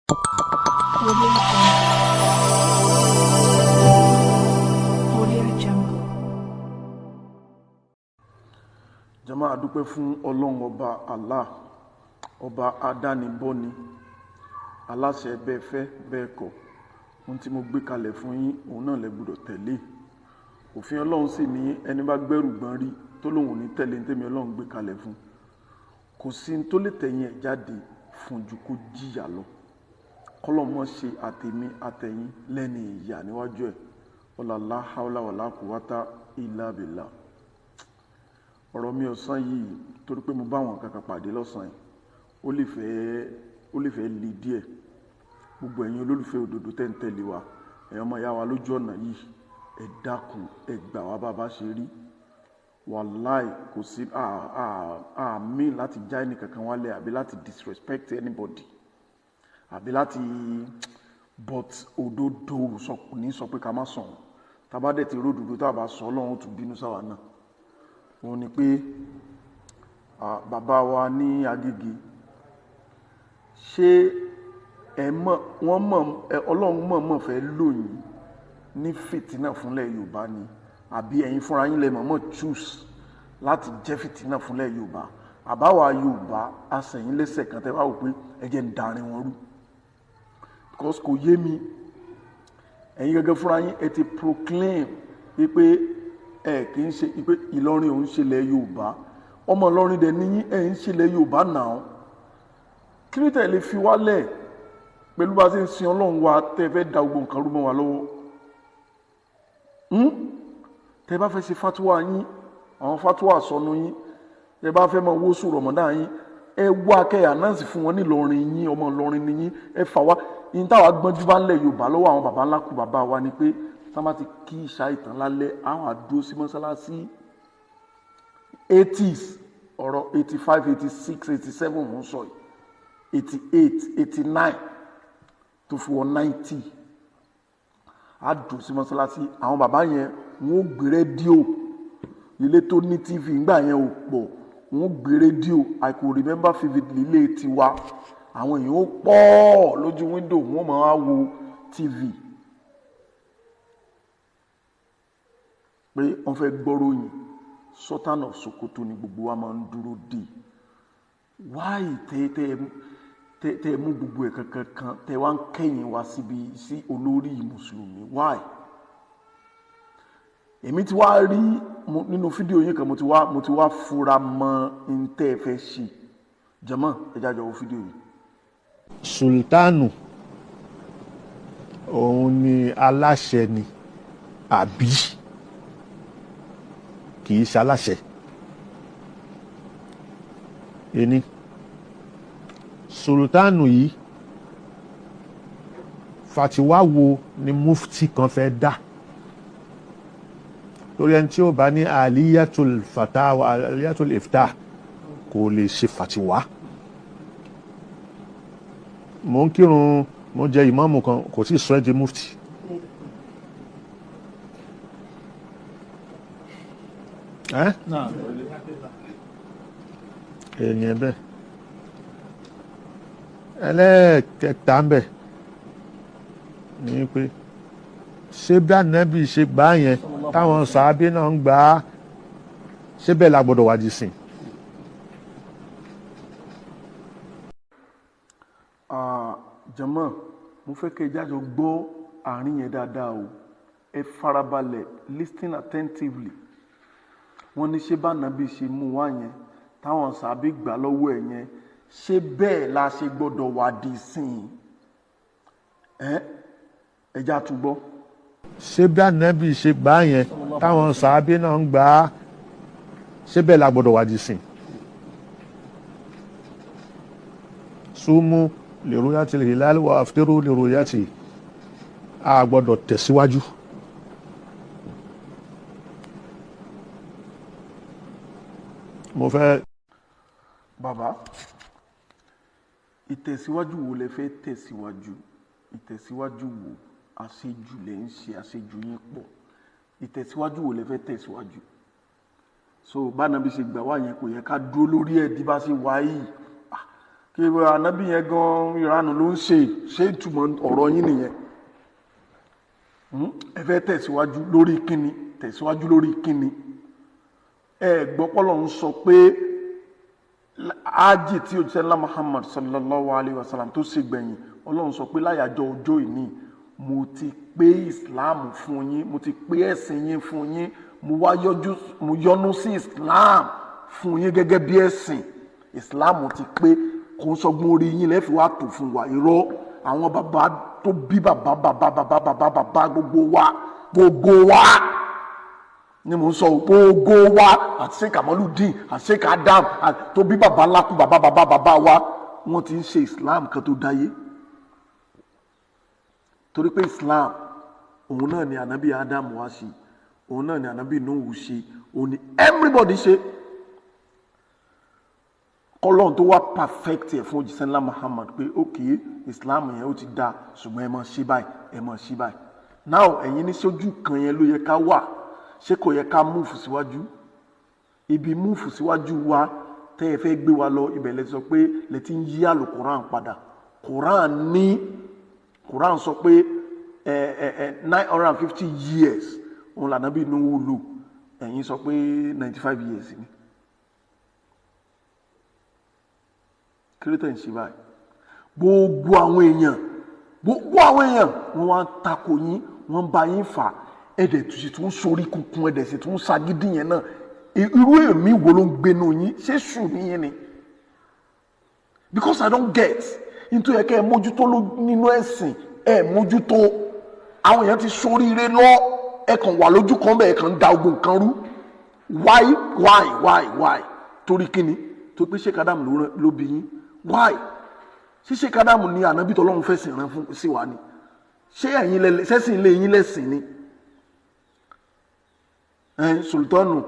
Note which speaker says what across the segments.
Speaker 1: Audio Jungle. Audio Jungle.
Speaker 2: Jama, adúpẹ́ fún Ọlọ́run Ọba Allah, ọba adánibọ́ni, aláṣẹ bẹ́ẹ̀ fẹ́ bẹ́ẹ̀ kọ̀. Ohun tí mo gbé kalẹ̀ fún yín, òun náà lẹ gbọ́dọ̀ tẹ̀lé. Òfin Ọlọ́run sì ní ẹni bá gbẹ́rù gbọ́n rí tó lòun ò ní tẹ̀lé ní tèmi Ọlọ́run gbé kalẹ̀ fún, kò sí ní tó lè tẹ̀yìn ẹ̀ jáde fún ju kó jìyà lọ. Kọ́lọ́mọ́ ṣe àtèmi àtẹ̀yìn lẹ́ni ìyà níwájú ẹ̀. Ọ̀làlá haúlá wàlá kùwátá ìlà bìlà. Ọ̀rọ̀ mi ọ̀sán yìí, torí pé mo bá àwọn kankan pàdé lọ́sàn yìí, ó lè fẹ́ le díẹ̀. Gbogbo ẹ̀yin olólùfẹ́ òdodo tẹ́ ń tẹ̀lé wa, ẹ̀yin ọmọ ìyá wa lójú ọ̀nà yìí, ẹ dákun, ẹ gbà wá bá a bá ṣe rí. Wàláì, kò sí àmì láti já ẹnì kankan wálẹ̀ àbí láti disrespect anybody àbí láti, but òdodo ní sọ pé ká má sọ̀rọ̀. Tá bá dẹ̀ ti ródòdó, tá a bá sọ, Ọlọ́run ó tún bínú sáwa náà. Òun ni pé bàbá wa ní Agége, ṣé ẹ mọ̀ wọ́n mọ̀ Ọlọ́run mọ̀ mọ̀ fẹ́ lò yín ní fìtínà fúnlẹ̀ Yorùbá ni, àbí ẹ̀yin fúnra yín lẹ mọ̀ọ́mọ̀ choose láti jẹ́ fìtínà fúnlẹ̀ Yorùbá, àbáwa Yorùbá asẹ̀yìn lẹ́sẹ̀ kan tẹ́ wá wò pé ẹ jẹ́ ń darin wọn rú? Because kò yé mi. Ẹ̀yin gẹ́gẹ́ fúnra yín, ẹ ti proclaim wípé ẹ kì í ṣe wípé Ìlọrin òun ṣe ilẹ̀ Yorùbá. Ọmọ Ìlọrin dẹ̀ níyín, ẹ̀ ń ṣe ilẹ̀ Yorùbá náà. Kí ló tẹ̀ lè fi wálẹ̀ pẹ̀lú bá a ṣe ń sin Ọlọ́run wa, tẹ́ fẹ́ da gbogbo nǹkan rú mọ́ wa lọ́wọ́? Tẹ́ bá fẹ́ ṣe fatuwa yín, àwọn fatuwa sọnù yín, tẹ́ bá fẹ́ mọ owó sùn Ramadan yín, ẹ wá kẹ́ announce fún wọn nílọrin yín. Ọmọ Ìlọrin ni yín, ẹ fà wá. Yín táwa gbọ́njú bá ń lẹ̀ Yorùbá lọ́wọ́ àwọn baba ńlá kú bàbá wa ni pé tá bá ti kí ìṣá ìtàn lálẹ́, àwọn àdúró sí mọ́sálásí. 80s, ọ̀rọ̀ 85, 86, 87 mò ń sọ yìí, 88, 89 tó fi wọ 90, á dùn sí mọ́sálásí. Àwọn bàbá yẹn, wọ́n ó gbé rédíò. Ilé tó ní TV ńgbà yẹn ò pọ̀. Wọ́n ó gbé rédíò. I could remember vividly, ilé tiwa, àwọn èèyàn ó pọ̀ lójú window, wọ́n máa wá wo TV pé wọ́n fẹ́ gbọ́ròyìn. Sultan of Sokoto ni gbogbo wa máa ń dúró dè. Why tẹ tẹ tẹ mú gbogbo ẹ̀ kankan kan, tẹ wá ń kẹ́yìn wá síbi sí olórí mùsùlùmí? Why? Èmi ti wá rí nínú fídíò yín kan, mo ti wá fura mọ́ n tẹ́ ẹ fẹ́ ṣe. Jàmá, ẹ jájọ wo fídíò yìí.
Speaker 3: Sultanu òun ni aláṣẹ ni, àbí kì í ṣe aláṣẹ? Ẹni sultanu yìí, fatiwa wo ni mufti kan fẹ́ dá lórí ẹni tí ó bá ní aliyatul fatawa, aliyatul iftah, kò lè ṣe fatiwa? Mò ń kírun, mo jẹ ìmáàmù kan, kò tí ì sọ ẹ́ di mufti. Ẹ́ èèyàn bẹ́ẹ̀. Ẹlẹ́ẹ̀kẹta ń bẹ̀ ni pé, ṣé bí Ànábì ṣe gbà á yẹn, táwọn sàábé náà ń gbà á, ṣé bẹ́ẹ̀ la gbọ́dọ̀ wá di sìn?
Speaker 2: Ah, jàmá, mo fẹ́ kẹ́ ẹ jájọ gbọ́ àárín yẹn dáadáa o. Ẹ farabalẹ̀, listen attentively. Wọ́n ní ṣé bánábì ṣe mú wá yẹn, táwọn sàbí gbà lọ́wọ́ ẹ̀ yẹn, ṣé bẹ́ẹ̀ la ṣe gbọ́dọ̀ wà di sìn? Ẹ já tún gbọ́.
Speaker 3: Ṣé bí Ànábì ṣe gbà á yẹn, táwọn sàábé náà ń gbà á, ṣé bẹ́ẹ̀ la gbọ́dọ̀ wá di sìn? Sumu li ru'yati al-hilal wa aftiru li ru'yati. A gbọ́dọ̀ tẹ̀síwájú. Mo fẹ́
Speaker 2: Bàbá, ìtẹ̀síwájú wo lẹ fẹ́ tẹ̀síwájú? Ìtẹ̀síwájú wo? Àṣejù lẹ ń ṣe, àṣejù yín pọ̀. Ìtẹ̀síwájú wo lẹ fẹ́ tẹ̀síwájú? So bánabi ṣe gbà wá yẹn, kò yẹ ká dúró lórí ẹ̀ di bá ṣe wá yìí. Ah, Kí ànábì yẹn gan ìranù ló ń ṣe. Ṣé ìtumọ̀ ọ̀rọ̀ yín nìyẹn? Ẹ fẹ́ tẹ̀síwájú lórí kíni? Tẹ̀síwájú lórí kíni? Ẹ gbọ́ pọ́lọ̀ ń sọ pé ájì tí òjíṣẹ́ ńlá Muhammad sallallahu alayhi wa sallam tó ṣe gbẹ̀yìn, Ọlọ́run sọ pé láyàjọ́ ọjọ́ ìní mo ti pé Islam fún yín, mo ti pé ẹ̀sìn yín fún yín, mo wá yọjú, mo yọ́nú sí Islam fún yín gẹ́gẹ́ bí ẹ̀sìn. Islam ti pé, kò ń sọgbọ́n orí yín lẹ́ẹ̀fi wá tó fún wa. Irọ́, àwọn bàbá tó bí bàbá bàbá bàbá bàbá bàbá gbogbo wa, gbogbo wa ni mò ń sọ, gbogbo wa àti Sheikh Kamaludin àti Sheikh Adam tó bí bàbá ńlá kú bàbá bàbá bàbá wa, wọ́n ti ń ṣe Islam kan tó dáyé. Torí pé Islam òun náà ni ànábì Adam wá ṣe, òun náà ni ànábì Nuhu ṣe, òun ni everybody ṣe. Kọ́lọ́n tó wá perfect ẹ̀ fún òjíṣẹ́ ńlá Muhammad pé ok, Islam yẹn ó ti da, ṣùgbọ́n ẹ máa ṣe báyìí, ẹ máa ṣe báyìí. Now ẹ̀yin ní sójú kan yẹn ló yẹ ká wà, ṣé kò yẹ ká múùfù síwájú? Ibi múùfù síwájú wa tẹ́ ẹ fẹ́ gbé wa lọ, ibẹ̀ lẹ sọ pé lẹ ti ń yí àlùkùrán padà. Quran ní, Quran sọ pé 950 years òun lànàbí Nuhu lò, ẹ̀yin sọ pé 95 years ni. Kí ló tẹ̀ ń ṣe báyìí? Gbogbo àwọn èèyàn, gbogbo àwọn èèyàn wọ́n wá ń takò yín, wọ́n ń bá yín fà, ẹ̀dẹ̀ tó sì tún sórí kunkun, ẹ̀dẹ̀ sì tún ṣagídí yẹn náà. Irú èmi wo ló ń gbénu yín? Ṣé sùn níyẹn ni? Because I don't get. Nítorí ẹ kẹ́ ẹ mójútó nínú ẹ̀sìn, ẹ mójútó. Àwọn èèyàn ti sóríire lọ, ẹ kàn wà lójú kan bẹ́ẹ̀, ẹ kàn ń da ogun kan rú. Why, why, why, why? Torí kíni? Tó pé Sheikh Adam ló bí yín. Why? Ṣé Sheikh Adam ni ànábì tọ́lọ́run fẹ̀sìn rán fún sí wa ni? Ṣé ẹ̀yin lẹ sẹ́sìn ilé yín lẹ́sìn ni? Sultanu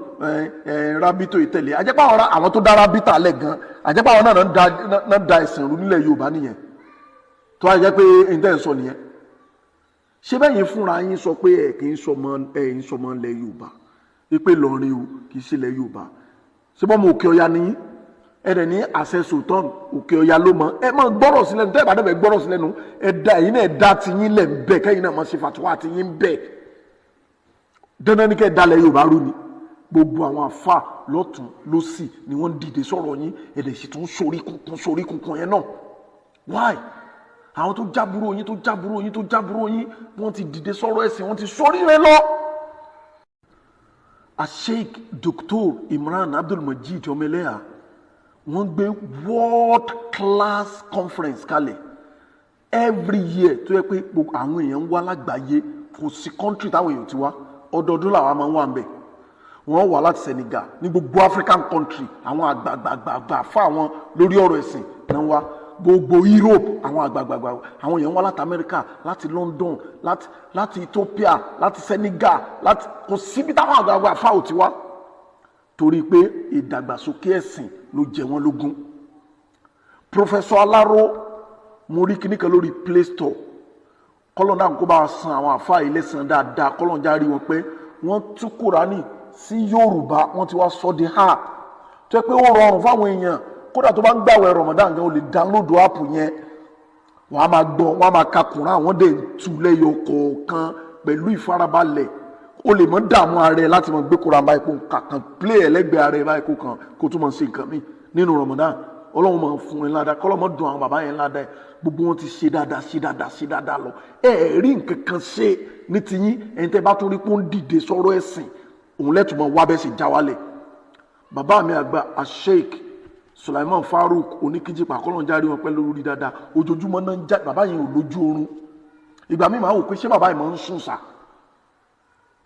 Speaker 2: rabito ìtẹ̀lé àjẹpá àwọn tó dá rabita lẹ̀ gan, àjẹpá àwọn náà da ẹ̀sìn rú nílẹ̀ Yorùbá nìyẹn. Tó wá jẹ́ pé ẹ̀yin tẹ́ ń sọ nìyẹn. Ṣé bẹ́yìn fúnra yín sọ pé ẹ̀ kì í sọmọ, ẹ̀ ń sọmọ ilẹ̀ Yorùbá, wípé Ìlọrin o kì í ṣe ilẹ̀ Yorùbá? Ṣé bọ́mọ Òkè Ọya ni yín? Ẹ dẹ̀ ní àṣẹ Sultan Òkè Ọya ló mọ. Ẹ máa gbọ́rọ̀ sí lẹ́nu, tẹ́ ẹ bá dẹ̀ gbọ́rọ̀ sí lẹ́nu, ẹ da ẹ̀yin náà dá ti yín lẹ̀ ń bẹ̀, kẹ́yìn náà máa ṣe fàtúwà ti yín bẹ̀. Dandan ní kẹ́ ẹ dalẹ̀ Yorùbá rú ni. Gbogbo àwọn àfa lọ́tún lọ́sì ni wọ́n ń dìde sọ̀rọ̀ yín, ẹ̀dẹ̀ sì tún sórí kunkun, sórí kunkun yẹn náà. Why? Àwọn tó jábúrò yín, tó jábúrò yín, tó jábúrò yín, wọ́n ti dìde sọ̀rọ̀ ẹ̀sìn, wọ́n ti sórí rẹ lọ. Sheikh Dr. Imran Abdulmajid Ọmọlẹ́yà, wọ́n gbé world class conference kalẹ̀ every year, tó yẹ pé gbogbo àwọn èèyàn ń wá lágbàáyé, kò sí country táwọn èèyàn ti wá. Ọdọọdún làwọn máa ń wà ń bẹ̀. Wọ́n wà láti Senegal, ní gbogbo African country, àwọn àgbààgbààgbà fún àwọn lórí ọ̀rọ̀ ẹ̀sìn náà wá. Gbogbo Europe, àwọn àgbààgbààgbà, àwọn èèyàn wá láti America, láti London, láti Ethiopia, láti Senegal, láti kò síbi táwọn àgbààgbà fáwọn ti wá. Torí pé ìdàgbàsókè ẹ̀sìn ló jẹ wọ́n lógún. Professor Alaro, mo rí kíní kan lórí Play Store, kọ́lọ́n dáhùn kó bá san àwọn àfáà ilé san dáadáa, kọ́lọ́n já rí wọn pé wọ́n tú Kùránì sí Yorùbá, wọ́n ti wá sọ di app tó yẹ pé ó rọrùn fáwọn èèyàn. Kódà tó bá ń gbàwẹ̀ Ramadan gan, o lè download app yẹn, wọ́n á máa gbọ́, wọ́n á máa ka Kùránì, wọ́n dẹ̀ ń tú lẹ́yọ kọ̀ọ̀kan pẹ̀lú ìfarabalẹ̀. O lè mọ́ dààmú ara ẹ láti mọ̀ gbé Kùránì báyìí kó kàkàn play ẹlẹ́gbẹ̀ẹ́ ara ẹ báyìí kó kàn kó tún mọ̀ sí nǹkan míì nínú Ramadan. Ọlọ́run máa fún ẹ ládàá, kọ́lọ́ mọ́ dùn àwọn bàbá yẹn ládàá ẹ. Gbogbo wọn ti ṣe dáadáa, ṣe dáadáa, ṣe dáadáa lọ. Ẹ rí nǹkan kan ṣe ní tiyín. Ẹni tẹ́ bá tún rí pé ó ń dìde sọ̀rọ̀ ẹ̀sìn, òun lẹ́tùmọ̀ wá bẹ́ẹ̀ sì já wálẹ̀. Bàbá mi àgbà Sheikh Sulaiman Farouk Oníkíjìpá, kọ́lọ́n járe wọn pẹ́ lórí dáadáa. Ojoojúmọ́ náà ń já, bàbá yẹn ò lójú oorun. Ìgbà mi máa wò pé ṣé bàbá yìí máa ń sùn sà?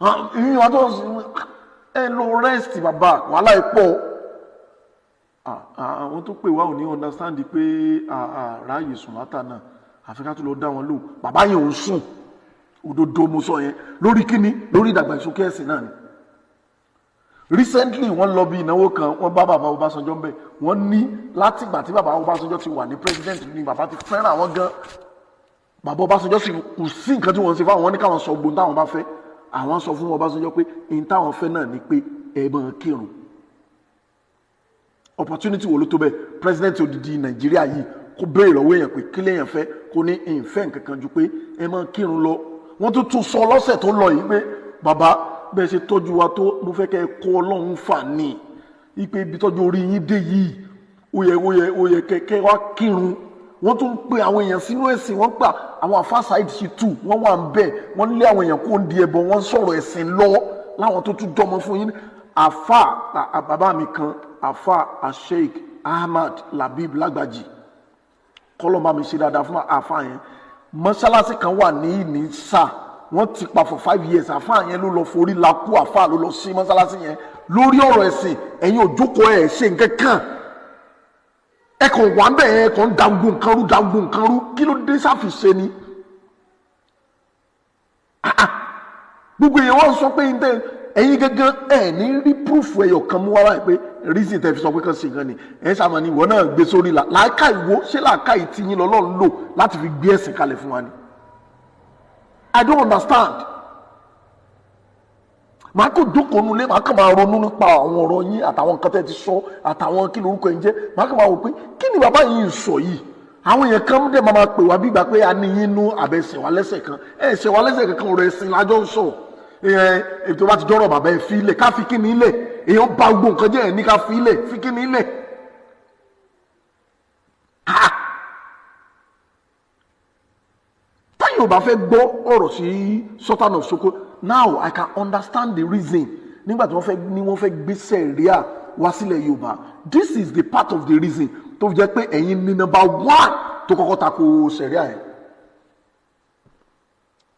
Speaker 2: Ìyẹn wọn tó ẹ lọ rest bàbá, wàhálà ẹ pọ̀. Àwọn tó pè wá ò ní understand pé ráàyè sùn látà náà, àfi ká tó lọ dá wọn lóhùn. Bàbá yẹn ò ń sùn, òdodo mo sọ yẹn. Lórí kíní? Lórí ìdàgbàsókè ẹ̀sìn náà ni. Recently wọ́n lọ bí ìnáwó kan, wọ́n bá bàbá Ọbásanjọ́ ń bẹ̀. Wọ́n ní látìgbà tí bàbá Ọbásanjọ́ ti wà ní president ni bàbá ti fẹ́ràn àwọn gan. Bàbá Ọbásanjọ́ sì kò sí nǹkan tí wọ́n ń ṣe fáwọn, wọ́n ní káwọn sọ gbogbo táwọn bá fẹ́. Àwọn sọ fún Ọbásanjọ́ pé ihun táwọn fẹ́ náà ni pé ẹ máa kírun. Opportunity wo ló tó bẹ́ẹ̀? President odidi Nàìjíríà yìí kó béèrè lọ́wọ́ èèyàn pé kí lèèyàn fẹ́, kó ní ìfẹ́ nǹkan kan ju pé ẹ máa kírun lọ. Wọ́n tún tún sọ lọ́sẹ̀ tó lọ yìí pé bàbá, bẹ́ẹ̀ ṣe tọ́jú wa tó, mo fẹ́ kẹ́ ẹ kó Ọlọ́run fà ní ipe ibi tọ́jú orí yín dé yìí, ó yẹ ó yẹ ó yẹ kẹ́ wá kírun. Wọ́n tún pe àwọn èèyàn sínú ẹ̀sìn, wọ́n pa àwọn àfa Saheed Shittu, wọ́n wà ń bẹ̀, wọ́n lé àwọn èèyàn kó ń di ẹbọ, wọ́n sọ̀rọ̀ ẹ̀sìn lọ láwọn tó tún jọmọ fún yín. Àfa bàbá mi kan, àfa Sheikh Ahmad Labib Lágbàjì, kọ́lọ́ bá mi ṣe dáadáa fún àfa yẹn. Mọ́ṣáláṣí kan wà ní Ìnísà, wọ́n ti pa for 5 years. Àfa yẹn ló lọ forí la kú, àfa ló lọ sí mọ́ṣáláṣí yẹn lórí ọ̀rọ̀ ẹ̀sìn. Ẹ̀yin ò jókòó, ẹ̀ ṣe nǹkan kan, ẹ kàn wà ń bẹ̀, ẹ kàn ń da gbogbo nǹkan rú, da gbogbo nǹkan rú. Kí ló dé sáfìṣe ni? Gbogbo èèyàn wọ́n sọ pé ẹ̀yin gangan ẹ̀ ní rí proof ẹyọ kan mú wá báyìí pé reason tẹ́ fi sọ pé kàn ṣe nǹkan ni. Ẹ̀ sàmọ́ ni ìwọ náà gbé sórí la làákà ìwọ, ṣé làákà ìtìyín lọ́lọ́run lò láti fi gbé ẹ̀sìn kalẹ̀ fún wa ni? I don't understand. Màá kò jókòó nulẹ̀, màá kàn máa ronú nípa àwọn ọ̀rọ̀ yín àtàwọn nǹkan tẹ́ ti sọ, àtàwọn kí lorúkọ yín jẹ́. Màá kàn máa wò pé kí ni bàbá yìí ń sọ yìí. Àwọn èèyàn kan dẹ̀ máa pè wá bí ìgbà pé a ní yín nú àbẹ̀sẹ̀ wá lẹ́sẹ̀ kan, ẹ̀ ṣẹ̀ wá lẹ́sẹ̀ kankan, ọ̀rọ̀ ẹ̀sìn lájọ́ ń sọ. Ètò bá ti dọ́rọ̀ bàbá ẹ̀ fi ilẹ̀, ká fi kí ni ilẹ̀? Èèyàn ba gbogbo nǹkan jẹ́, ẹ̀ ní ká fi ilẹ̀, fi kí ni ilẹ̀? Táyọ̀ ò bá fẹ́ gbọ́ ọ̀rọ̀ sí Sultan of Sokoto, now I can understand the reason nígbà tí wọ́n fẹ́ ní wọ́n fẹ́ gbé sẹ̀ríà wá sílẹ̀ Yorùbá. This is the part of the reason tó fi jẹ́ pé ẹ̀yin ní number one tó kọ́kọ́ tako sẹ̀ríà yẹn.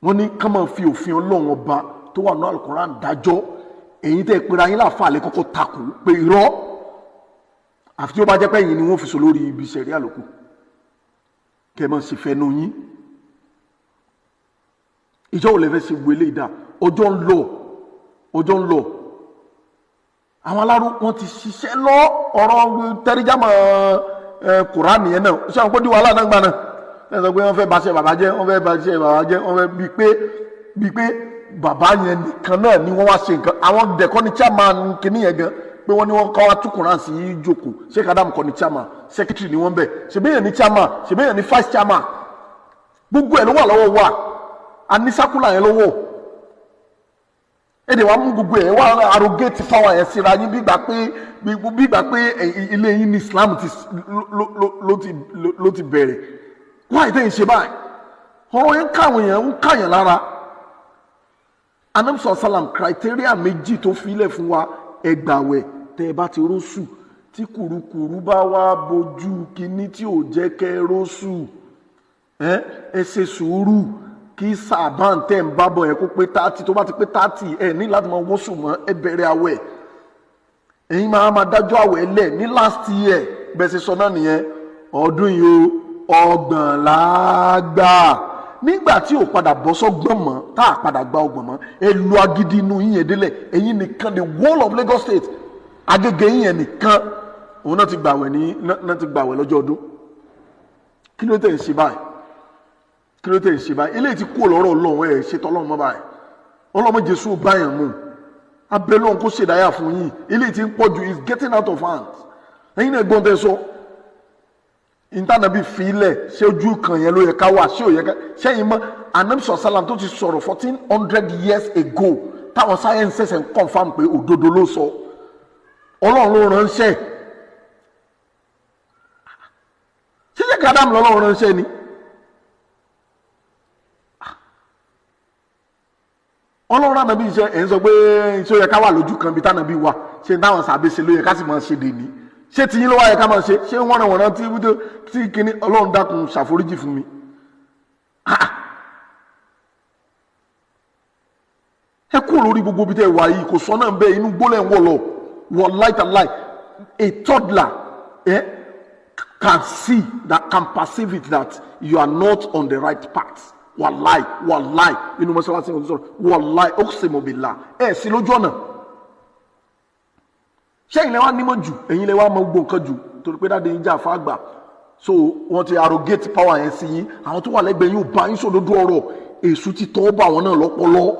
Speaker 2: Wọ́n ní ká máa fi òfin Ọlọ́run ọba tó wà ní Al-Qur'an dájọ́. Ẹ̀yin tẹ́ pera yín láǹfààní lè kọ́kọ́ tako pé irọ́, àfi tí ó bá jẹ́ pé ẹ̀yin ni wọ́n fi sọ lórí ibi sẹ̀ríà lókù, kẹ́ ẹ máa sì fẹ́ nu yín. Ìjọ ò lè fẹ́ ṣe gbogbo eléyìí dá? Ọjọ́ ń lọ, ọjọ́ ń lọ. Àwọn aláró wọn ti ṣiṣẹ́ lọ ọ̀rọ̀ tẹ́rìjàmọ̀ Kùránì yẹn náà. Ṣé àwọn kó di wàhálà náà gbà náà? Ẹ sọ pé wọ́n fẹ́ baṣẹ́ bàbá jẹ́, wọ́n fẹ́ baṣẹ́ bàbá jẹ́, wọ́n fẹ́ bíi pé bàbá yẹn nìkan náà ni wọ́n wá ṣe nǹkan. Àwọn dẹ̀kọ́ ni chairman kìíní yẹn gan, pé wọ́n ní wọ́n kọ́ wa tú Kùránì sí jókòó. Sheikh Adam kọ́ ni chairman, secretary ni wọ́n bẹ̀. Ṣèbéyàn ni chairman, ṣèbéyàn ni vice chairman, gbogbo ẹ̀ ló wà lọ́wọ́ wa. Anisakula yẹn lọ́wọ́ èdè wa mú gbogbo ẹ̀ wá arrogate power yẹn síra yín, bí gbà pé ilé yín ní Islam ti ló ti bẹ̀rẹ̀. Wáyé tẹ́ ń ṣe báyìí, ọ̀rọ̀ yẹn káwọn yẹn ń káyàn lára. Anamsọ salam criteria méjì tó filẹ̀ fún wa: ẹgbàwẹ̀ tẹ́ ẹ bá ti rósù, tí kùrukùru bá wá bojú kíní tí ò jẹ́ kẹ́ rósù, ẹ ṣe sùúrù kí sàbán tẹ̀ ń bá bọ̀ yẹn kó pé 30. Tó bá ti pé 30, ẹ ní láti máa wọ́sùn mọ́, ẹ bẹ̀rẹ̀ àwẹ̀. Ẹ̀yin máa máa dájọ́ àwẹ̀ lẹ̀ ní last year, bẹ́ẹ̀ ṣe sọ náà nìyẹn. Ọdún yìí o, 30 làágbà. Nígbà tí ò padà bọ́ sọ́gbọ̀n mọ́, tá a padà gba 30 mọ́, ẹ lu agídí inú yín yẹn délẹ̀. Ẹ̀yin nìkan, the whole of Lagos State, Agége yín yẹn nìkan òun náà ti gbàwẹ̀ ní náà ti gbàwẹ̀ lọ́jọ́ ọdún. Kí ló tẹ̀ ń ṣe báyìí? Kí ló tẹ̀ ń ṣe báyìí? Eléyìí ti kú ọ̀lọ́rọ̀ Ọlọ́run, ẹ̀ ṣètò Ọlọ́run mọ́ báyìí. Ọlọ́run Jésù báyàn mú abẹ́ lọ́run kó ṣèdáyà fún yín. Eléyìí ti ń pọ̀ jù, is getting out of hand. Ẹ̀yin náà gbọ́n tẹ́ sọ ìtànàbí filẹ̀, ṣé ojú kan yẹn ló yẹ ká wà? Ṣé ò yẹ ká ṣẹ́yìn mọ́? Anamsọ salam tó ti sọ̀rọ̀ 1400 years ago, táwọn science ṣẹ̀ṣẹ̀ ń confam pé òdodo ló sọ, Ọlọ́run ló ránṣẹ́. Ṣíṣe kàdámù lọ́lọ́run ránṣẹ́ ni? Ọlọ́run ànábì iṣẹ́ ẹ̀ ń sọ pé ṣé ó yẹ ká wà lójú kan bí tànàbí wà? Ṣé táwọn sàbẹ̀ ṣe ló yẹ ká sì máa ṣe dèní? Ṣé tiyín ló wá yẹ ká máa ṣe? Ṣé wọ́n ràn wọ́n rántí tí kíní? Ọlọ́run dákun ṣàforíjì fún mi. Ẹ kúrò lórí gbogbo ibi tẹ́ ẹ wà yìí, kò sọ náà bẹ́ẹ̀, inú gbólẹ̀ ń wọ̀ lọ wọ̀ láìtàláì. A toddler can see that, can perceive it that you are not on the right path. Wàláì, wàláì, inú mọ́ṣáláṣí ọ̀hún sọ̀rọ̀, wàláì, uqsimu billah, ẹ̀ sí lójú ọ̀nà. Ṣé ẹ̀yin lẹ wá nímọ̀ jù? Ẹ̀yin lẹ wá mọ gbogbo nǹkan jù, torí pé dáadé yín jẹ́ àfa àgbà, so wọ́n ti arrogate power yẹn sí yín. Àwọn tó wà lẹ́gbẹ̀ẹ́ yín ò bá yín sòdodo ọ̀rọ̀, èṣù ti tọ́ bá wọn náà lọ́pọlọ.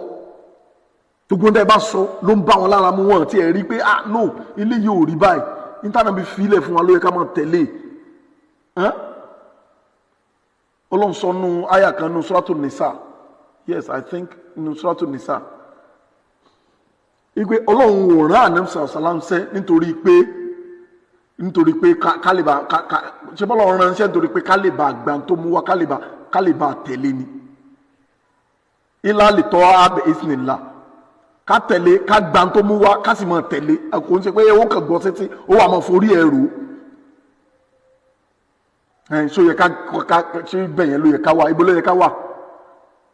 Speaker 2: Gbogbo nǹkan ẹ bá sọ ló ń bá wọn lára mu, wọn ti ẹ̀ rí pé ah no, ilé yìí ò rí báyìí. Ìtànàbí filẹ̀ fún wa ló yẹ ká máa tẹ̀lé. Ọlọ́run sọ nù àyà kan nù Suratu Nisa, yes, I think nù Suratu Nisa, ìpè Ọlọ́run ò rán Ànábì sàlám sẹ́ nítorí pé kálíbà ṣé bọ́lá ọ̀ràn ránṣẹ́ nítorí pé kálíbà gbà tó mú wa, kálíbà tẹ̀lé ni. Ilá lè tọ́ abẹ ìsìnlá ká tẹ̀lé, ká gbà tó mú wa, ká sì máa tẹ̀lé. Kò ń ṣe pé ó kàn gbọ́ sétí, ó wà máa forí ẹ̀ rò ẹ̀. Ṣó yẹ ká ṣé bẹ́ẹ̀ yẹn ló yẹ ká wà? Ibo ló yẹ ká wà?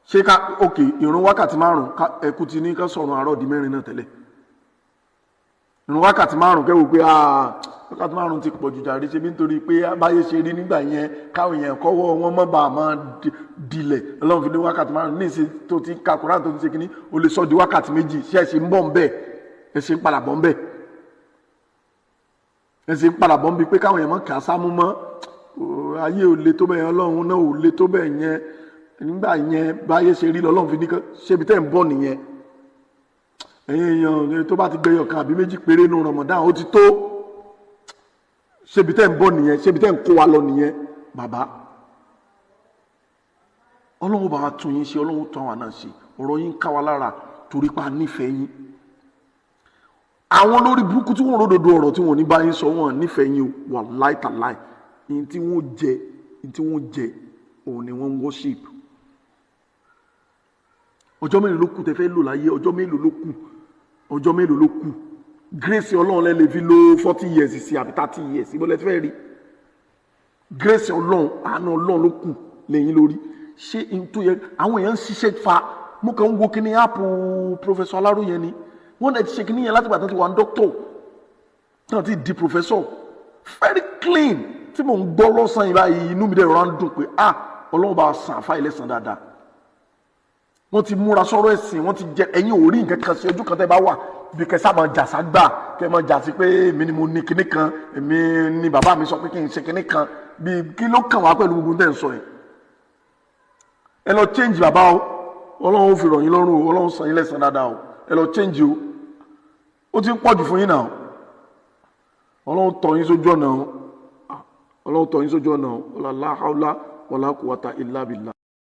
Speaker 2: Ṣé ká, ok, ìrun wákàtí 5, ẹ̀kú ti ní ká sọ̀rọ̀ àárọ̀ di 4 náà tẹ́lẹ̀. Ìrun wákàtí 5, kẹ́wò pé wákàtí 5 ti pọ̀ jù jàre. Ṣe bí nítorí pé báyé ṣe rí nígbà yẹn, káwọn èèyàn kọ́wọ́ wọn mọ́ bá a máa dilẹ̀, Ọlọ́run fi ní wákàtí 5. Ní ìsìn tó ti ka Kùránì, tó ti ṣe kínní, o lè sọ di wákàtí 2. Ṣé ẹ ṣe ń bọ̀ ń bẹ̀? Ẹ ṣe ń padà bọ̀ ń bẹ̀? Ẹ ṣe ń padà bọ̀ ń bi pé káwọn èèyàn mọ́ kà á sámú mọ́? Ayé ò le tó bẹ́ẹ̀ yẹn, Ọlọ́run náà ò le tó bẹ́ẹ̀ yẹn nígbà yẹn. Báyé ṣe rí lọ́lọ́run fi ní ṣébi tẹ́ ń bọ̀ nìyẹn. Ẹ̀yin èèyàn, tó bá ti gbẹyọ̀ kan àbí 2 péré nu Ramadan, ó ti tó. Ṣébi tẹ́ ń bọ̀ nìyẹn? Ṣébi tẹ́ ń kó wa lọ nìyẹn? Bàbá, Ọlọ́run bá wa tún yín ṣe, Ọlọ́run tún àwa náà ṣe. Ọ̀rọ̀ yín ká wa lára torí pa nífẹ̀ẹ́ yín. Àwọn lórí burúkú tí wọ́n ròdòdó ọ̀rọ̀ tí wọ́n ní bá yín sọ, wọ́n nífẹ̀ẹ́ yín o. Wallahi tallahi, ní tí wọ́n jẹ òun ni wọ́n ń worship. Ọjọ́ mélòó ló kù tẹ́ fẹ́ lò láyé? Ọjọ́ mélòó ló kù? Ọjọ́ mélòó ló kù? Grace Ọlọ́run lẹ lè fi lo 40 years sí àbí 30 years. Ibo lẹ ti fẹ́ rí grace Ọlọ́run? Àánú Ọlọ́run ló kù lẹ́yìn lórí. Ṣé n tó yẹ àwọn èèyàn ń ṣiṣẹ́ fa? Mo kàn ń wo kíní app Professor Aláró yẹn ni. Wọ́n dẹ̀ ti ṣe kíní yẹn láti gbà tó ti wà ní doctor náà, ti di professor. Very clean. Tí mò ń gbọ́ lọ́sàn-án yìí báyìí, inú mi dẹ̀ rọra ń dùn pé, ah, Ọlọ́run bá san àfa ilé san dáadáa. Wọ́n ti múra sọ́rọ̀ ẹ̀sìn, wọ́n ti jẹ. Ẹ̀yin ò rí nǹkan kan sí ojú kan tẹ́ bá wà bí kẹ́ sábà jà ságbà, kẹ́ máa jà sí pé èmi ni mo ní kinní kan, èmi ni bàbá mi sọ pé kí n ṣe kinní kan. Bí kí ló kàn wá pẹ̀lú gbogbo tẹ́ ń sọ yìí? Ẹ lọ change, bàbá o. Ọlọ́run ó fi rọ̀ yín lọ́rùn o. Ọlọ́run san yín lẹ́san dáadáa o. Ẹ lọ change o. Ó ti ń pọ̀jù fún yín náà. Ọlọ́run tọ́ yín sójú ọ̀nà o. Ọlọ́run tọ́ yín sójú ọ̀nà o. La hawla wala quwwata illa billah.